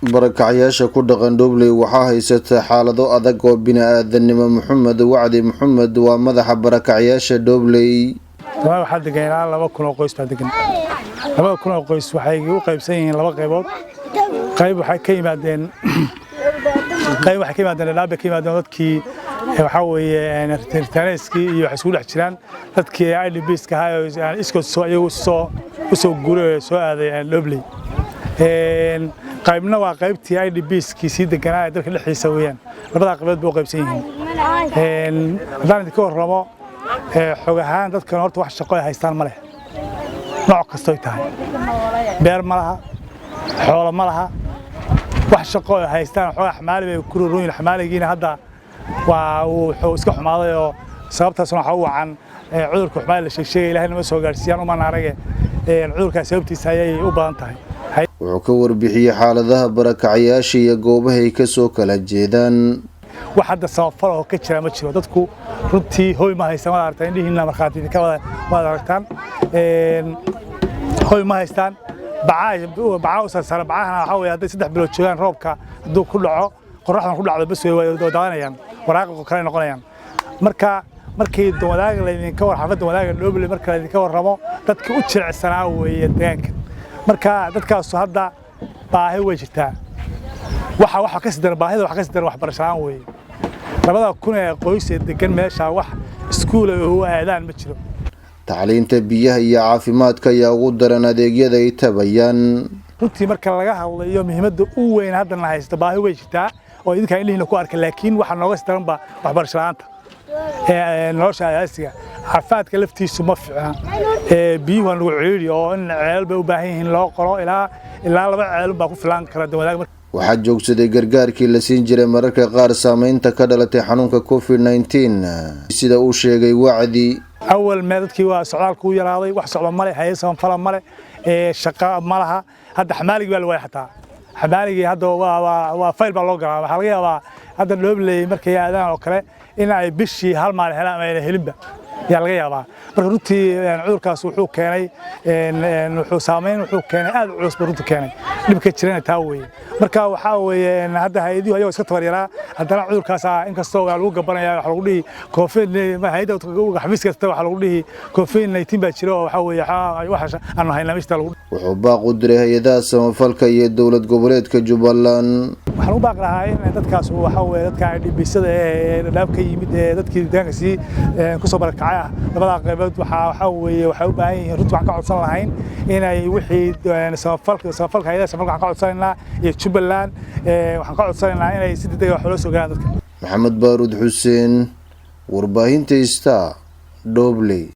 Barakacyaasha ku dhaqan Dhobley waxaa haysata xaalado adag oo bini'aadanimo. Maxamed Wacdi Maxamed waa madaxa barakacyaasha Dhobley. Waxaa degan ilaa 2000 oo qoys baa degan. 2000 oo qoys waxay u qaybsan yihiin laba qaybood. Qayb waxay ka yimaadeen Dhadhaab bay ka yimaadeen. Dadkii waxaa weeye returnees-kii iyo waxay isugu dhex jiraan dadkii IDPs-ka ahaa oo iskood soo iyagu soo u soo guuray oo soo aaday Dhobley. Qaybna waa qaybtii IDPs-kii sii deganaa ee dalka dhexdiisa weeyaan. Labadaa qaybood bay u qaybsan yihiin. Haddaan idinka warramo xog ahaan, dadkan horta wax shaqo ay haystaan ma leh, nooc kastoy tahay. Beer ma laha, xoolo ma laha, wax shaqo ay haystaan xoogaa xamaali bay ku roron yihiin. Xamaaligiina hadda waa wuxuu iska xumaaday oo sababtaasna waxaa u wacan cudurka xumaali la sheegsheegay. Ilaahay nama soo gaarsiiyaan umaan arage, cudurkaas sababtiisa ayay u badan tahay. Wuxuu ka warbixiyey xaaladaha barakacyaasha iyo goobahay ka soo kala jeedaan. Wax hadda samafal oo ka jira ma jiro. Dadku runtii hoy ma haystaan. Waad aragtaan, indhihiina markhaati idinka waad aragtaan. Hoy ma haystaan, bacaa u sarsaaran. Bacahana waxaa weeye hadday 3 bilood joogaan, roobka hadduu ku dhaco, qorraxdan ku dhacdo, bas way daadanayaan, waraaqo kale noqonayaan. Marka markii Danwadaaga laydinka war, xaafadda Wadaaga Dhoble marka laydinka warramo, dadka u jilicsanaa weeye deegaanka. Marka dadkaasu hadda baahi way jirtaa. Waxa ka sii daran baahida, waxa ka sii daran waxbarasho la'aan weeye. 2000 ee qoys ee degan meesha wax iskuul ay u aadaan ma jiro. Tacliinta, biyaha iyo caafimaadka ayaa ugu daran adeegyada ay tabayaan. Runtii marka laga hadlayo muhiimadda u weyn haddana haysto, baahi way jirtaa oo idinkaa indhihiina ku arka, laakiin waxaa nooga sii daran ba waxbarasho la'aanta, nolosha asaasiga. Caafimaadka laftiisu ma fiicna. Biyuhu waa nagu ciidhi oo in ceelal bay u baahan yihiin loo qoro. Ilaa laba ceel baa ku filaan kara Danwadaag. Waxaa joogsaday gargaarkii la siin jiray mararka qaar saameynta ka dhalatay xanuunka COVID-19, sida uu sheegay Wacdi. Awal mee dadkii waa socdaalku u yaraaday. Wax socdo male, hay'ad samafala male, shaqa ma laha. Hadda xamaaligii baa la waayay. Xataa xamaaligii hadda waa fayl baa loo galaa. Waxaa laga yaabaa hadda Dhobley markay aadaan oo kale in ay bishii hal maalin helaan ama ayna helinba yaa laga yaabaa. Marka runtii cudurkaas wuxuu keenay, wuxuu saameyn wuxuu keenay aad u culus buu runtii keenay. Dhibka jirana taa weeye. Marka waxaa weeye hadda hay'aduhu ayagoo iska tabar yaraa, haddana cudurkaas inkastoo waa lagu gabanaya, waxa lagu dhihi COVID, hay'adda xafiis kasta waxaa lagu dhihi COVID-19 baa jira oo waxaa weeye waxa aanu haynaa meeshta lagu. Wuxuu baaq u diray hay'adaha samafalka iyo dowlad goboleedka Jubbaland. Waxaan u baaqi lahaa in dadkaas waxaa weeye dadka IDPs-ada ee Dhadhaab ka yimid, ee dadkii deegaanka sii kusoo barakacay ah, labadaa qaybood waxaa weeye waxay u baahan yihiin. Runtii waxaan ka codsan lahayn inay wixii samafalka, hay'adaha samafalka waxaan ka codsanaynaa iyo Jubbaland waxaan ka codsanaynaa inay si degdeg ah wax ula soo gaaraan dadka. Maxamed Baaruud Xuseen, warbaahinta Star, Dhobley.